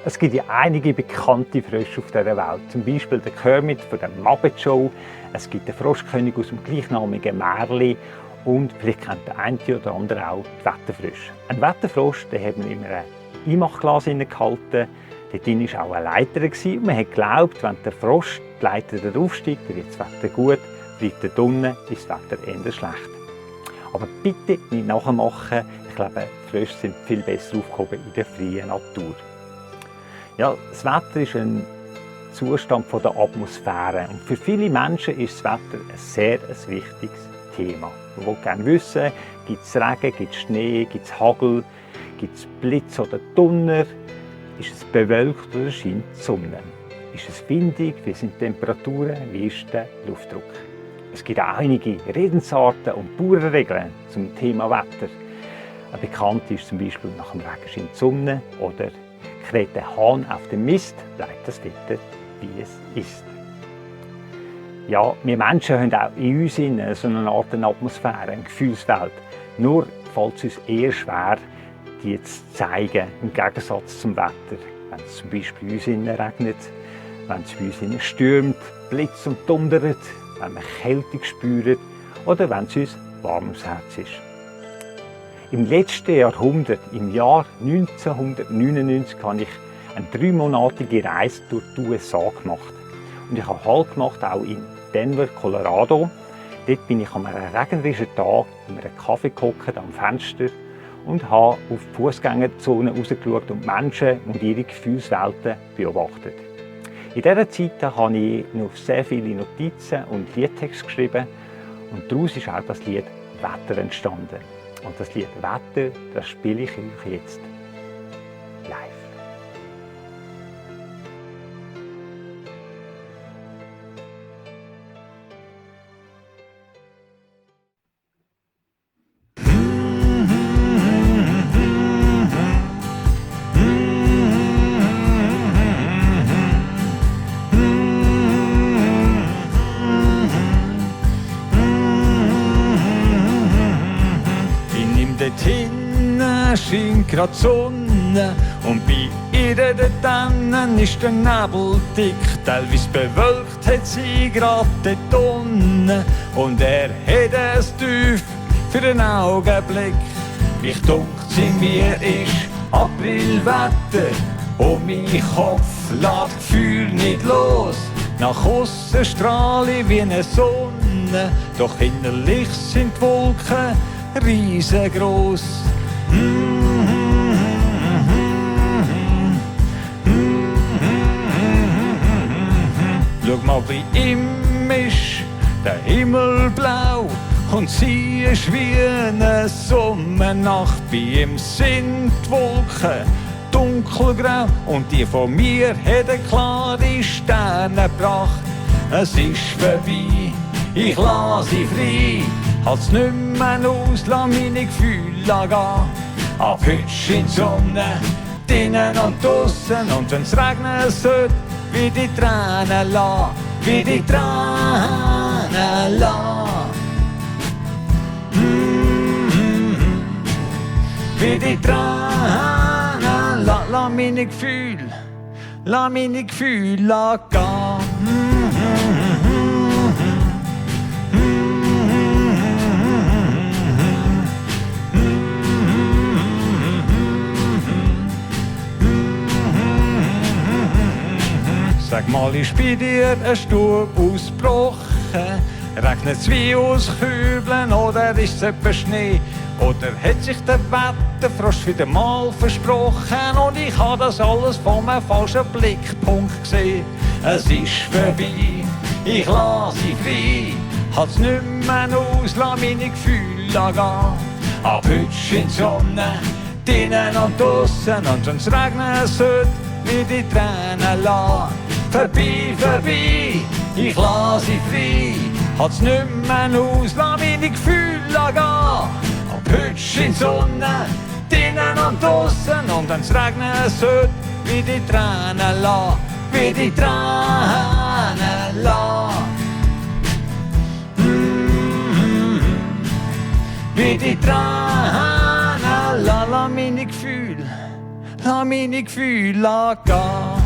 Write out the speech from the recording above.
Es gibt ja einige bekannte Frösche auf dieser Welt. Zum Beispiel den Kermit von der Muppet Show. Es gibt den Froschkönig aus dem gleichnamigen Märchen. Und vielleicht kennt der eine oder andere auch die Wetterfrösche. Ein Wetterfrosch, den hat man in einem Einmachglas gehalten. Dort drin war auch eine Leiter. Und man hat geglaubt, wenn der Frosch die Leiter draufsteigt, dann wird das Wetter gut. Bleibt er unten, ist das Wetter eher schlecht. Aber bitte nicht nachmachen. Ich glaube, Frösche sind viel besser aufgehoben in der freien Natur. Ja, das Wetter ist ein Zustand der Atmosphäre. Und für viele Menschen ist das Wetter ein sehr wichtiges Thema. Man will gerne wissen, gibt es Regen, gibt es Schnee, gibt es Hagel, gibt es Blitz oder Donner, ist es bewölkt oder scheint die Sonne? Ist es windig, wie sind die Temperaturen, wie ist der Luftdruck? Es gibt auch einige Redensarten und Bauernregeln zum Thema Wetter. Bekannt ist zum Beispiel nach dem Regen scheint die Sonne oder kräht der Hahn auf dem Mist, bleibt das Wetter, wie es ist. Ja, wir Menschen haben auch in uns so eine Art Atmosphäre, eine Gefühlswelt. Nur fällt es uns eher schwer, die zu zeigen, im Gegensatz zum Wetter. Wenn es zum Beispiel in uns regnet, wenn es bei uns stürmt, blitzt und donnert, wenn wir Kälte spüren oder wenn es uns warm ums Herz ist. Im letzten Jahrhundert, im Jahr 1999, habe ich eine 3-monatige Reise durch die USA gemacht. Und ich habe Halt gemacht, auch in Denver, Colorado. Dort bin ich an einem regnerischen Tag in einem Café gehockt am Fenster und habe auf die Fußgängerzone rausgeschaut und die Menschen und ihre Gefühlswelten beobachtet. In dieser Zeit habe ich noch sehr viele Notizen und Liedtexte geschrieben und daraus ist auch das Lied «Wetter» entstanden. Und das Lied «Wetter», das spiele ich euch jetzt live. Hinten scheint grad die Sonne und bei ihr dort drinnen ist der Nebel dick. Teilweise bewölkt hat sie grad dort unten und er hat es tief für einen Augenblick. Ich dunkt in mir ist Aprilwetter und mein Kopf lässt Gefühl nicht los. Nach aussen strahle ich wie eine Sonne, doch innerlich sind die Wolken riesengroß. Schau mal, bei ihm ist der Himmel blau und sie ist wie eine Sommernacht. Bei ihm sind die Wolken dunkelgrau und die von mir hat eine klare Sternenpracht. Es ist vorbei, ich lass sie frei, halt's nicht mehr aus, lass meine Gefühle gehen. Ab heute scheint die Sonne, drinnen und draussen, und wenn's regnen sollte, wie die Tränen lassen, wie die Tränen lassen. Wie die Tränen lassen, lass meine Gefühle gehen. Sag mal, ist bei dir ein Sturm ausgebrochen? Regnet's wie aus Kübeln oder ist es etwa Schnee? Oder hat sich der Wetterfrosch wieder mal versprochen und ich habe das alles von einem falschen Blickpunkt gesehen? Es ist vorbei, ich lass sie frei, halt's nicht mehr aus, lass meine Gefühle gehen. Ab heute scheint die Sonne, drinnen und draussen, und wenn's regnen sollte, wie die Tränen lassen. Vorbei, vorbei, ich lass sie frei, halt's nicht mehr aus, lass meine Gefühle gehen. Ab heute scheint die Sonne, drinnen und draussen, und wenn's regnen sollte, wie die Tränen lassen, wie die Tränen lassen. Wie die Tränen lassen, lass meine Gefühle habe meine Gefühle angehen.